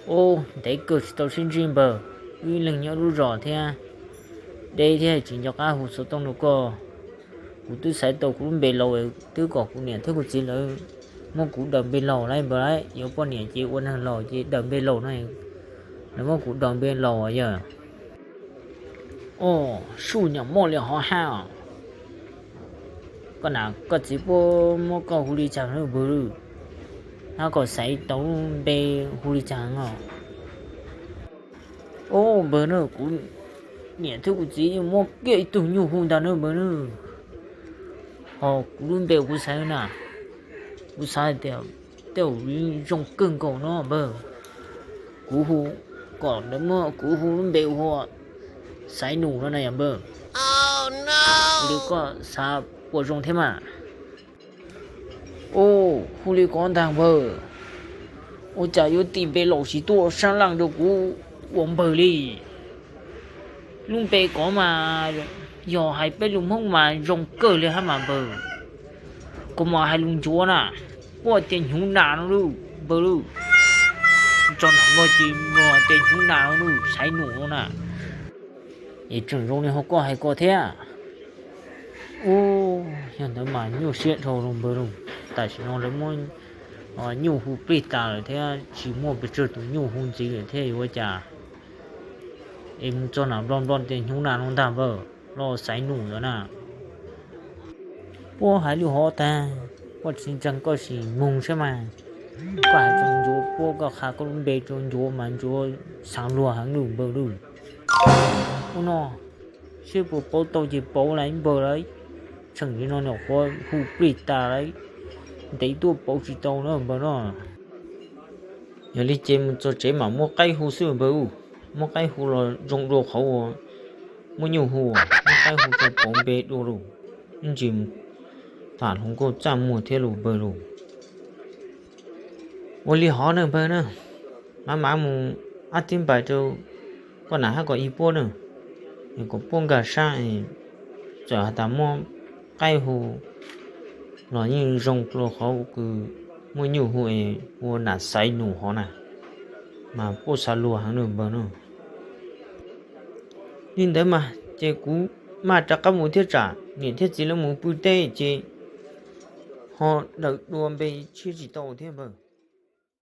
Ub, ntev kawg tsis tau sib ntsib npawg, wb ib leeg nyob lub zos thiab, deb thiab tsis nco qab hu xov tooj rau koj. Kuv twb xaiv tau kuv lub npe laus, twb kom kuv niam thiab kuv txiv lawv muab kuv daws npe laus lawm npawg lauj. Yuav poj niam ces ua neeg laus ces daws npe laus no, lawv muab kuv daws npe laus yog. Ub, suj nyam muaj li hov hab os. Koj nam koj txiv puab muab koj hu li cas npawg lawm? Hab kom xaiv tau lub npe hu li cas os? Ub npawg na, kuv niam thiab kuv txiv yeej muab kiag ib tug nyuj hu ntag na npawg na. Ho kuv lub npe kuv xaiv na, kuv xav tias tej zaum zoo kawg nkaus no npawg. Kuv hu, kom lawv muab kuv hu lub npe hu ua Xaiv Num no na yog npawg. Li koj xav puas zoo thiab mas? Ub, hu li ko ntag npawg. Ua cas yuav tis npe laus tsis tuaj sab laj rau kuv ua npawg li. Lub npe ko mas yog hais peb lus Hmoob mas zoo kawg li hab mas npawg. Kuv mas hais lus Ncuav na, puab tias Hnyuv Nas no lauj npawg lauj. Tso nam Nplog ces tias Hnyuv Nas no lauj, Xaiv Num no na. Es tseem zoo li ho koj hais ko thiab. Ub, yog ntawd mas nyuaj siab dhau lauj npawg lauj. Tam sim no lawv muab nyuj hu plig tas lawm thiab tsis muaj pes tsawg tus nyuj hu ntxiv lawm thiab yuav ua cas? Es mus txog nam Nplog, Nplog tias Hnyuv Nas no ntag npawg, los Xaiv Num ntawd na. Puab hais lus hov tag, koj tsis ntseeg koj sim moog saib mas. Koj hais rau Ncuav puab, koj qha koj lub npe rau Ncuav mas Ncuav xaav luag heev lauj npawg lauj. Ub no, seb puas pauv tau ces pauv lawm npawg lauj. Tseem li no nyuam qhuav hu plig tas lawm, ntev tuaj pauv tsis tau na npawg no. Yog li ces mus txog tsev mam muab qaib hu xwb npawg lauj. Muab qaib hu los zoo dua qhov uas muaj nyuj hu, muab qaib hu tso pauv npe dua lauj. Ib ntsis tham hluas nkauj txaj muag thiab lauj npawg lauj. Ua li hov na npawg na, mam mam mus ab tib npais rau koj nam hab kom ib puab na, es kom puab nkag sab es txawm has tas muab qaib hu los yeej zoo dua qhov kws muaj nyuj hu es hu ua nam Xaiv Num hov na, mas puab xaav luag heev na npawg na. Li ntawd mas ces kuv maj rov qab mus thiab tsam niam thiab txiv lawv mus pw teb ces ho daws dua npe tshiab tsis tau thiab npawg.